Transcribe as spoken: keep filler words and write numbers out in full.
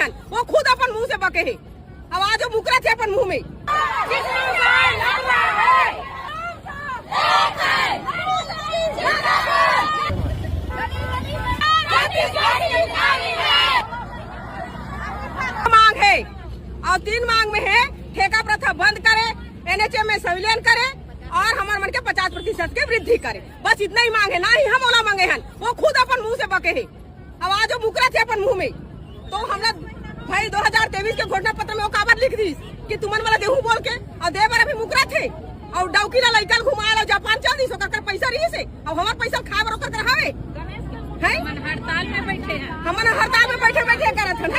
हन, वो खुद अपन मुंह से बके हे। अब आज वो मुकरत हे अपन मुंह में। मांग हे, अउ तीन मांग में हे, ठेका प्रथा बंद करे, एनएचए में संविलियन करे अउ हमर मन के पचास प्रतिशत के वृद्धि करे। बस इतना ही मांग हे, ना ही हम ओला मांगे हन, वो खुद अपन मुंह से बके हे। अब आज वो मुकरत हे अपन मुंह में, तो हमला भाई दो हजार तेईस के घोषणा पत्र में वो काबर लिख दिस कि तुमन मोला देहू बोल के, अउ दे बर अभी मुकरत हे। अउ डौकी ला लइका ल घुमाए ला जापान चल दिस, ओकर कर पैसा रहिस हे, अउ हमर पैसा खाए बर ओकर कर हावे। हैं? हमन हड़ताल में बैठे हैं। हमन हड़ताल में बैठे बैठे करत हन।